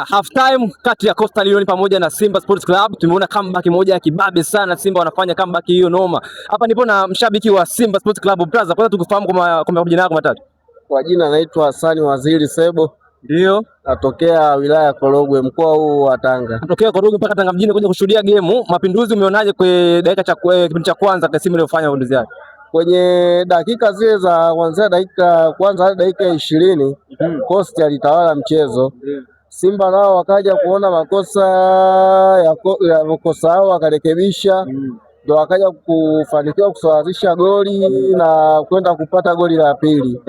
Half time kati ya Coastal Union pamoja na Simba Sports Club tumeona comeback moja ya kibabe sana. Simba wanafanya comeback hiyo noma. Hapa nipo na mshabiki wa Simba Sports Club. Brother, kwanza tukufahamu kwa majina yako matatu. Kwa jina naitwa Hasani Waziri Sebo. Ndio. Natokea wilaya ya Korogwe, mkoa huu wa Tanga. Natokea Korogwe mpaka Tanga mjini kuja kushuhudia game. Mapinduzi umeonaje kwa dakika cha kipindi cha kwanza kwa Simba iliyofanya mapinduzi yake? Kwenye dakika zile za kuanzia dakika kwanza hadi dakika 20 Coast alitawala mchezo. Simba nao wakaja kuona makosa ya makosa yao wakarekebisha, ndio wakaja kufanikiwa kusawazisha goli na kwenda kupata goli la pili.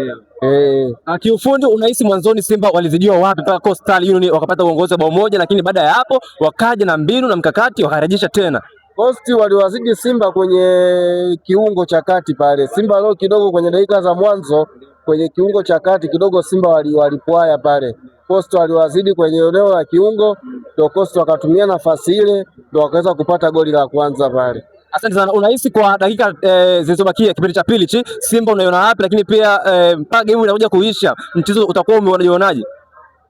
Eh, Kiufundi unahisi mwanzoni Simba walizidiwa wapi mpaka Coastal Union wakapata uongozi wa bao moja, lakini baada ya hapo wakaja na mbinu na mkakati wakarejesha tena? Coast waliwazidi Simba kwenye kiungo cha kati pale. Simba leo kidogo kwenye dakika za mwanzo kwenye kiungo cha kati kidogo Simba walipwaya pale. Coast waliwazidi kwenye eneo la kiungo, ndio Coast wakatumia nafasi ile, ndio wakaweza kupata goli la kwanza pale. Asante sana. Unahisi kwa dakika zilizobakia kipindi cha pili chi Simba unaiona wapi, lakini pia mpaka game inakuja kuisha mchezo utakuwa umeonaje?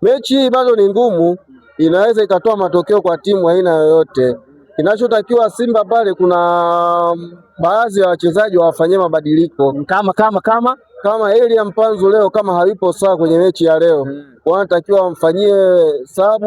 Mechi bado ni ngumu, inaweza ikatoa matokeo kwa timu aina yoyote. Kinachotakiwa Simba pale, kuna baadhi ya wachezaji wawafanyie mabadiliko Kama kama Elia Mpanzu leo kama hayupo sawa kwenye mechi ya leo, wanatakiwa wamfanyie sub,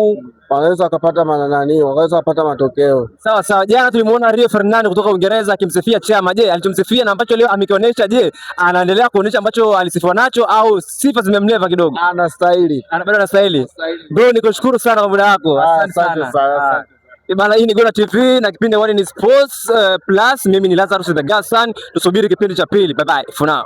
wanaweza wakapata manani, wanaweza wakapata matokeo. Sawa sawa. Jana tulimuona Rio Ferdinand kutoka Uingereza akimsifia Chama. Je, alichomsifia na ambacho leo amekionyesha, je, anaendelea kuonyesha ambacho alisifiwa nacho au sifa zimemleva kidogo? Anastahili. Ana bado anastahili. Bro, nikushukuru sana kwa muda wako. Asante Asante sana. sana, asante. Bana, hii ni Gola TV na kipindi hewani ni Sports Plus. Mimi ni Lazarus the Gassan. Tusubiri kipindi cha pili. Bye bye for now.